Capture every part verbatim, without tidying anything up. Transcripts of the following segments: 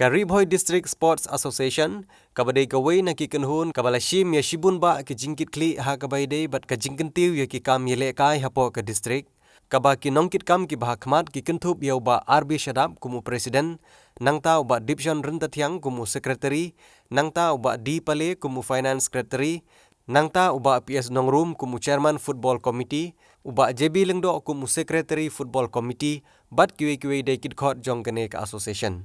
Ka Ri Bhoi District Sports Association, kaba dei kawei na ki kynhun kaba la shim ïa shibun bah ki jingkitkhlieh ha kaba ïadei bad ka jingkyntiew ïa ki kam ïalehkai hapoh ka district, kaba ki nongkitkam kiba ha khmat ki kynthup ïa u Bah R B Shadap kum u president, nangta u Bah Dipshon Ryntathiang kum u secretary, nangta u Bah D Pale kum u finance secretary, nangta u Bah P S Nongrum kum u chairman football committee, u Bah J B Lyngdoh kum u secretary football committee, bad kiwei kiwei de ki dkhot jong kane ka association.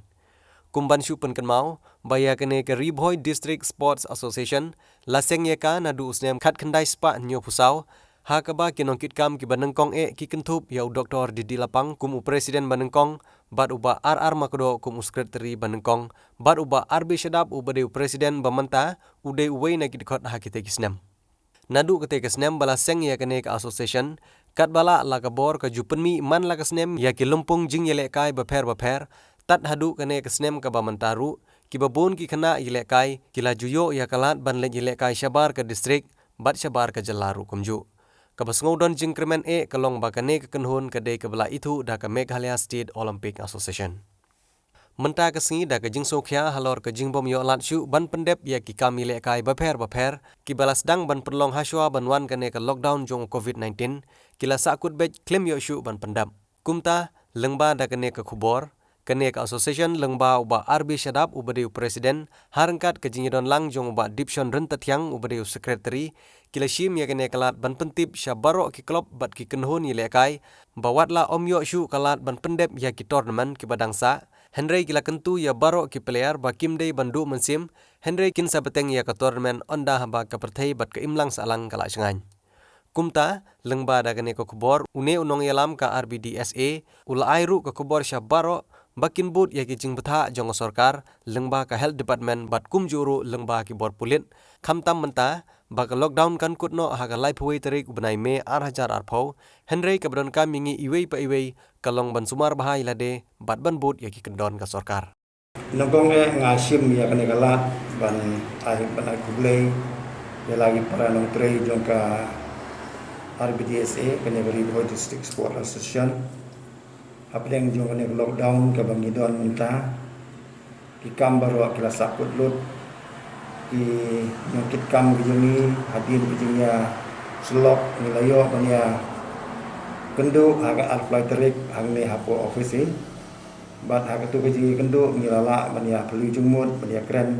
Kum ban shu pynkynmaw ba ïa kane ka Ri Bhoi District Sports Association la seng ïa ka naduh u snem khatkhyndai spah hynñiewphew saw, ha kaba ki nongkitkam kiba nyngkong eh ki kynthup ïa u Doctor D D Lapang kum u president ba nyngkong, bad u Bah R R Makdoh kum u secretary ba nyngkong, bad u Bah R B Shadap uba dei u president ba mynta, u dei uwei na ki dkhot ha kitei ki snem. Naduh katei ka snem ba la seng ïa kane ka association, katba lah la ka bor ka ju pynmih man la ka snem ïa ki lympung jingïalehkai bapher bapher, tad haduh kane ka snem kaba mynta ruh, kiba bun ki khynnah ïalehkai ki la ju ïoh ïa ka lad ban leit ïalehkai shabar ka district bad shabar ka jylla ruh kumjuh. Kaba sngewdon jingkyrmen eh ka long ba kane ka kynhun ka dei kaba la ithuh da ka Meghalaya State Olympic Association. Mynta ka sngi da ka jingsngewkhia halor ka jingbym ïoh lad shuh ban pyndep ïa ki kam ïalehkai bapher bapher, kiba la sdang ban pynlong hashwa ban wan kane ka lockdown jong u covid nineteen, ki la sahkut beit khlem ïoh shuh ban pyndep. Kumta, lyngba da kane ka khubor, kane ka association lyngba u Bah R B Shadap uba dei u president, ha ryngkat ka jingïadon lang jong u Bah Dipshon Ryntathiang uba dei u secretary, ki la shim ïa kane ka lad ban pyntip sha baroh ki club bad ki kynhun ïalehkai ba wat la ym ïoh shuh ka lad ban pyndep ïa ki tournament kiba dang sah, hynrei ki la kyntu ïa baroh ki player ba kim dei ban duh mynsiem, hynrei kin sa bteng ïa ka tournament ynda haba ka pyrthei bad ka imlang sahlang ka la shngaiñ. Kumta, lyngba da kane ka khubor, une u nongïalam ka R B D S A u la ai ruh ka khubor sha baroh ba kin bud ïa ki jingbthah jong ka sorkar lyngba ka health department bad kumjuh ruh lyngba ki bor pulit, khamtam mynta ba ka lockdown kan kut noh ha ka laiphew wei tarik u bnai May ar hajar arphew, hynrei kaba donkam ïa ngi iwei pa iwei ka long ban sumar bha ïa lade bad ban bud ïa ki kyndon ka sorkar. Nyngkong eh nga shim ïa kane ka lad ban ai, ban ai khublei ïa la ki para nongtrei jong ka R B D S A, kane ka Ri Bhoi District Sport Association. Hapdeng jong kane ka lockdown kaba ngi don mynta, ki kam baroh ki la sahkut lut. Ki nongkitkam ki jong ngi, hadien ki jingïasyllok, ngi la ïoh ban ïakynduh ha ka arphew lai tarik hangne hapoh office. Bad ha katu ka jingïakynduh ngi la lah ban ïa phylliew jingmut, ban ïakren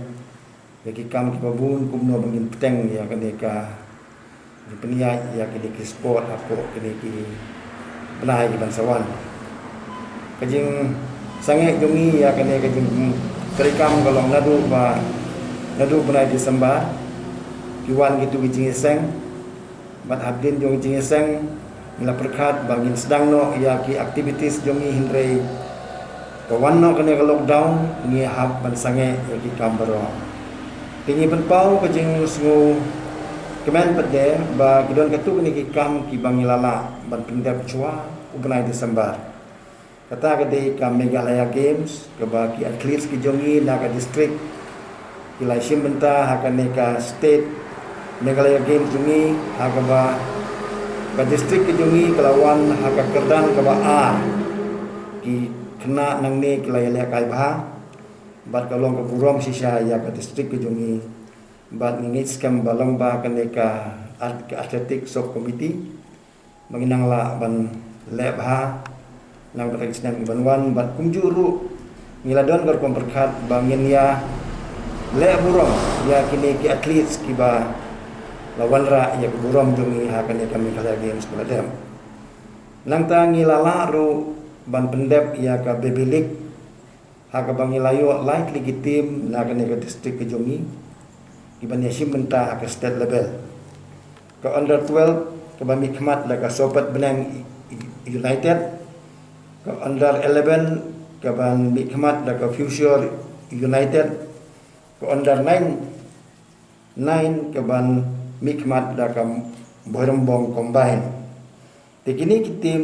ïa ki kam kiba bun kumno ba ngin bteng ïa kane ka jingpynïaid ïa kine ki sport hapoh kine ki bnai ki ban sa wan. Ka jingsangeh jong ngi ïa kane ka jingtrei kam ka long naduh ba, naduh bnai December ki wan kitu ki jingïaseng. Bad hadien jong ka jingïaseng ngi la pyrkhat ba ngin sdang noh ïa ki activities jong ngi, hynrei ka wan noh kane ka lockdown, ngi hap ban sangeh ïa ki kam baroh. Te ngi pynpaw ka jingsngewkmen pat de ba ki don katto katne ki kam kiba ngi la lah ban pyndep shuwa u bnai December. Kata ka dei ka Meghalaya Games, kaba ki athletes ki jong ngi na ka district ki la shim bynta ha kane ka state Meghalaya Games jong ngi, ha kaba ka district ki jong ngi ka la wan ha ka kyrdan kaba ar. Ki khynnah nangne ki la ïalehkai bha bad ka long ka burom shisha ïa ka district ki jong ngi. Bad ngi ngeit skhem ba long ba kane ka at-, ka athletic sub committee ba ngin nang lah ban leh bha na ka bynta ki snem ki ban wan, bad kumjuh ruh ngi la don ka rukom pyrkhat ba ngin ïa leh burom ïa kine ki athletes kiba la wanrah ïa ka burom jong ngi ha kane ka Meghalaya Games ba la dep. Nangta ngi la lah ruh ban pyndep ïa ka Baby League, ha kaba ngi la ïoh lai tylli ki team na kane ka district ka jong ngi kiban ïashim bynta ha ka state level. Ka under twelve kaba mihkhmat da ka Sohpetbneng United, ka under eleven kaba mihkhmat da ka Future United, ka under nine, nine kaba mihkhmat da ka Bhoirymbong Combine. Te kine ki team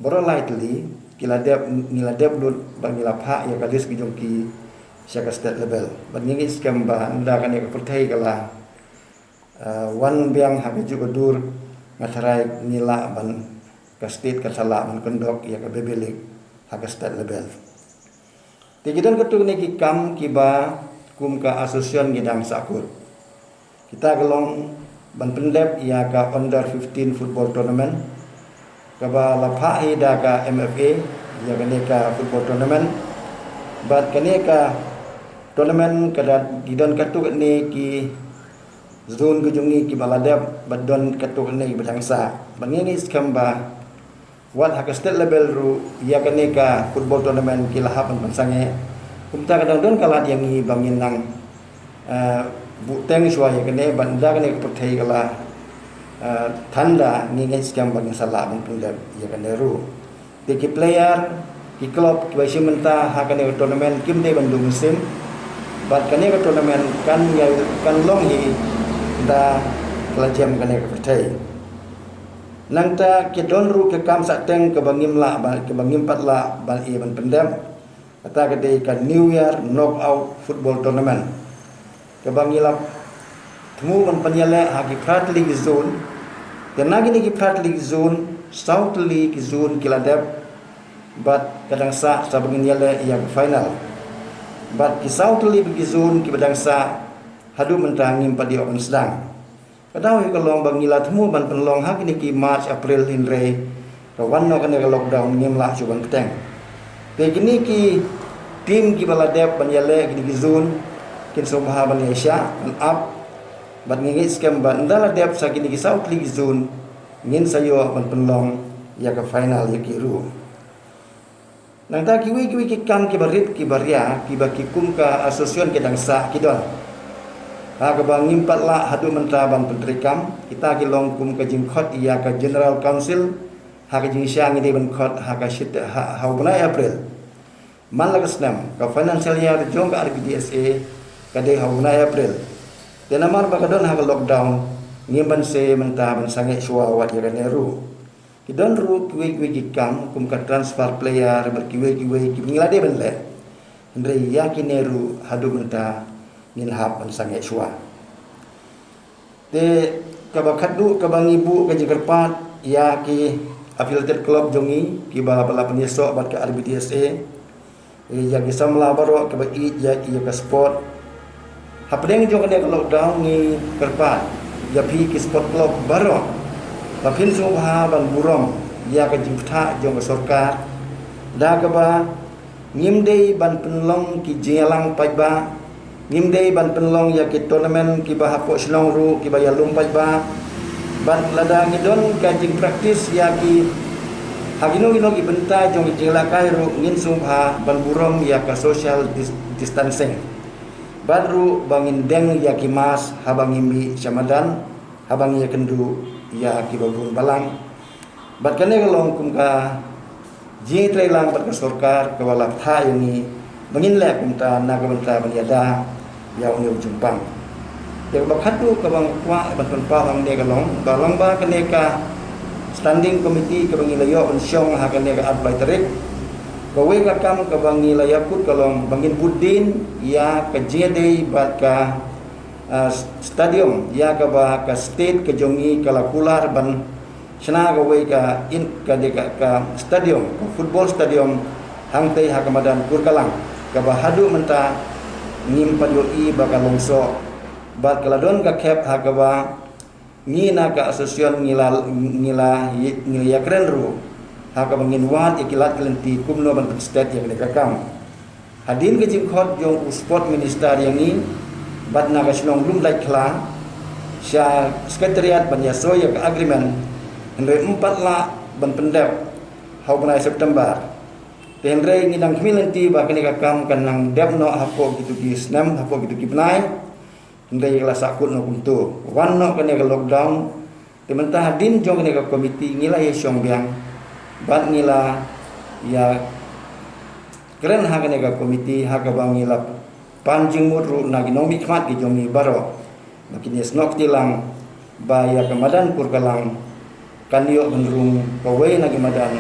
baroh lai tylli ki la dep, ngi la dep lut bad ngi la phah ïa ka list ki jong ki sha ka state level. Bad ngi ngeit skhem ba ynda kane ka pyrthei ka la, eh, wan biang ha kajuh ka dur, nga tharai ngi lah ban, ka state kan sa lah ban conduct ïa ka Baby League ha ka state level. Te ki don katto katne ki kam kiba kum ka association ngi dang sahkut. Kita ka long ban pyndep ïa ka under fifteen football tournament kaba la phah hi da ka M F A ïa kane ka football tournament. Bad kane ka tournament ka da ki don katto katne ki zone ka jong ngi kiba la dep bad don katto katne kiba dang sah. Bad ngi ngeit skhem ba wat ha ka state level ruh ïa kane ka football tournament ki la hap ban pynsangeh. Kumta ka dang don ka lad ïa ngi ba ngin nang, eh, buhteng shuwa ïa kane bad ynda kane ka pyrthei ka la, eh, than da ngi ngeit skhem ba ngin sa lah ban pyndep ïa kane ruh. Te ki player, ki club kiba shim bynta ha kane ka tournament kim dei ban duh mynsiem. Bad kane ka tournament kan ïa, kan long hi da ka la jem kane ka pyrthei. Nangta ki don ruh ki kam sahteng kaba ngim lah ba, kaba ngim pat lah ban ïa ban pyndep. Kata ka dei ka New Year Knockout Football Tournament kaba ngi la thmu ban pynïaleh ha ki phra tylli ki zone. Te na kine ki phra tylli ki zone, saw tylli ki zone ki la dep bad ka dang sah sa ba ngin ïaleh ïa ka final. Bad ki saw tylli ki zone kiba dang sah haduh mynta ngim pat ïoh ban sdang. Ka daw hi ka long ba ngi la thmu ban pynlong ha kine ki March April hynrei ka wan noh kane ka lockdown ngim lah shuh ban bteng. Te kine ki team kiba la dep ban ïaleh kine ki zone kin sngewbha ban ïa shah ban ap. Bad ngi ngeit skhem ba ynda la dep sa kine ki saw tylli ki zone ngin sa ïoh ban pynlong ïa ka final ïa ki ruh. Nangta kiwei kiwei ki kam kiba rit kiba ria kiba ki kum ka association ki dang sah ki don. Ha kaba ngim pat lah haduh mynta ban pyntreikam, kita ki long kum ka jingkhot ïa ka General Council ha ka jingshisha ngi dei ban khot ha ka shit ha, ha u bnai April. Man la ka snem ka financial year jong ka R B D S A ka dei ha u bnai April. Te namar ba ka don ha ka lockdown ngim ban sngewbha mynta ban sangeh shuwa wat ïa kane ruh. Ki don ruh kiwei kiwei ki kam kum ka transfer player bad kiwei kiwei kiba ngi la dei ban leh. Hynrei ïa kine ruh haduh mynta ngin hap ban sangeh shuwa. Te kaba khatduh kaba ngi buh ka jingkyrpad ïa ki affiliated club jong ngi kiba la pynïasoh bad ka R B D S A. Ïa ki samla baroh kiba ïeit ïa, ïa ka sport. Hapdeng jong kane ka lockdown ngi kyrpad ïa phi ki sport club baroh ba phin sngewbha ban burom ïa ka jingpynthah jong ka sorkar. Da kaba ngim dei ban pynlong ki jingïalang paidbah. Ngim dei ban pynlong ïa ki tournament kiba hapoh shnong ruh kiba ïalum paidbah. Bad lada ngi don ka jingpractice ïa ki ha kino kino ki bynta jong ki jinglehkai ruh ngin sngewbha ban burom ïa ka social dis-, distancing. Bad ruh ba ngin deng ïa ki mask haba ngi mih sha madan, haba ngi ïakynduh ïa kiba bun balang. Bad kane ka long kum ka jingtreilang bad ka sorkar kaba la pynthah ïa ngi ba ngin leh kumta na ka bynta ban ïada ïa une u jingpang. Te kaba khatduh kaba nga kwah ban pynpaw hangne ka long ba long ba kane ka standing committee kaba ngi la ïoh ban shong ha kane ka arphew lai tarik. Kawei ka kam kaba ngi la ïakut ka long ba ngin bud dien ïa ka jingïadei bad ka, ah, stadium ïa kaba ka state ka jong ngi ka la kular ban shna kawei ka in, ka dei ka, ka stadium, ka football stadium hangtei ha ka madan Kurkalang kaba haduh mynta ngim pat ïohi ba ka long soh. Bad ka la don ka khep ha kaba ngi na ka association ngi la, ngi la, ngi la ïakren ruh ha kaba ngin wad ïa ki lad ki lynti kumno ban pynsted ïa kane ka kam. Hadien ka jingkhot jong u sport minister ïa ngi bad na ka shnong Lumlaitkhylla sha secretariat ban ïasoh ïa ka agreement, hynrei ym pat lah ban pyndep ha u bnai September. Te hynrei ngi dang khmih lynti ba kane ka kam kan nang dep noh hapoh kito ki snem, hapoh kito ki bnai. Hynrei ka la sahkut noh kumto, wan noh kane ka lockdown. Te mynta hadien jong kane ka komiti ngi la ïashong biang bad ngi la ïakren ha kane ka komiti ha kaba ngi la pan jingmut ruh na ki nongmihkhmat ki jong ngi baroh ba kin ïasnoh kti lang ba ïa ka madan Kurkalang kan ïoh ban rung kawei na ki madan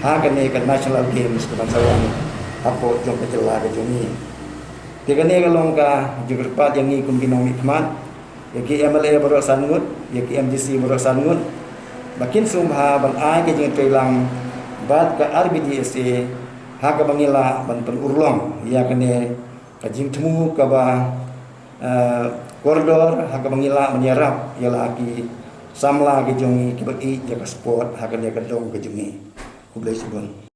ha kane ka National Games kaban sa wan hapoh jong ka jylla ka jong ngi. Te kane ka long ka jingkyrpad ïa ngi kum ki nongmihkhmat, ïa ki M L A baroh san ngut, ïa ki M D C baroh san ngut ba kin sngewbha ban ai ka jingtreilang bad ka R B D S A ha kaba ngi lah ban pynurlong ïa kane ka jingthmu kaba, eh, kordor, ha kaba ngi lah ban ïarap ïa la ki samla ki jong ngi kiba ïeit ïa ka sport ha kane ka dong ka jong ngi. Khublei shibun.